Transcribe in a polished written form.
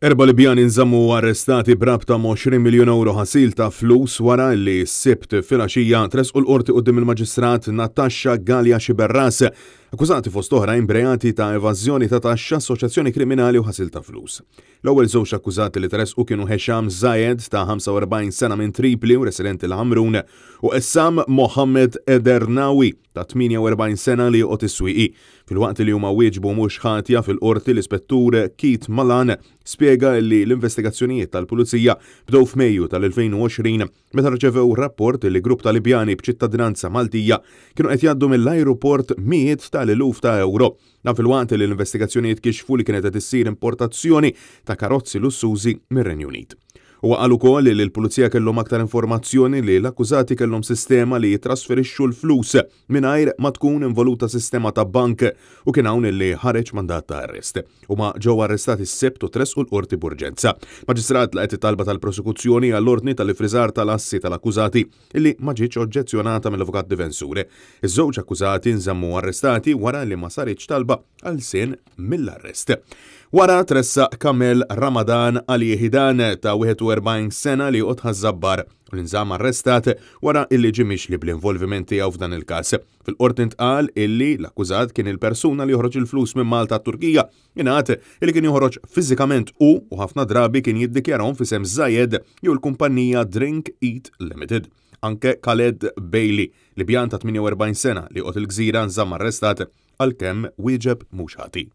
Erba' Libjani nżammu arrestati b'rabta ma' 20 miljun ewro ħasil ta' flus wara li s-Sibt filgħaxija tressqu l-Qorti quddiem il-Maġistrat Natasha Galea Sciberras, akkużati fost oħrajn b'reati ta' evażjoni ta' taxxa, assoċjazzjoni kriminali u ħasil ta' flus. L-ewwel żewġ akkużati li tressqu kienu Hesham Zayed ta' 45 sena minn Tripli u residenti l-Ħamrun u Essam Mohammed Edernawi ta' 48 sena li joqgħod is-Swieqi. Filwaqt li huma wieġbu mhux ħatja fil-Qorti l-Ispettur Keith Malan spjega li l-investigazzjonijiet tal-Pulizija bdew f'Mejju tal-2020 meta rċevew rapport li grupp ta' Libjani b'ċittadinanza Maltija kienu qed jgħaddu mill-ajruport mijiet tal-eluf ta' ewro. Dan filwaqt li l-investigazzjonijiet kixfu li kienet qed issir importazzjoni ta' karozzi lussużi mir-Renju Unit. Huwa qal ukoll li l-Pulizija kellhom aktar informazzjoni li l-akkużati kellhom sistema li jittrasferixxu l-flus mingħajr ma tkun involuta sistema ta' bank u kien hawn li ħareġ mandat ta' arrest. Huma ġew arrestati s-Sibt u tressqu l-Qorti b'urġenza. Maġistrat laqgħet it-talba tal-prosekuzzjoni għall-ordni tal-iffriżar tal-assi tal-akkużati li ma ġietx oġġezzjonata mill-avukat difensur. Iż-żewġ akkużati nżammu arrestati wara li ma saritx talba għal sin mill-arrest. Wara tressaq Kamel Ramadan Ali Hidan ta' 41 sena li joqgħod Ħaż-Żabbar u li nżamm arrestat wara illi ġie mixli bl-involviment tiegħu f'dan il-każ. Fil-Qorti ntqal illi l-akkużat kien il-persuna li joħroġ il-flus minn Malta għat-Turkija. Ingħad illi kien joħroġ fiżikament hu u ħafna drabi kien jiddikjarahom f'isem Zayed jew il-kumpanija Drink Eat Limited. Anke Khaled Bailey, Libjan ta' 48 sena li joqgħod il-Gżira nżamm arrestat għalkemm wieġeb mhux ħati.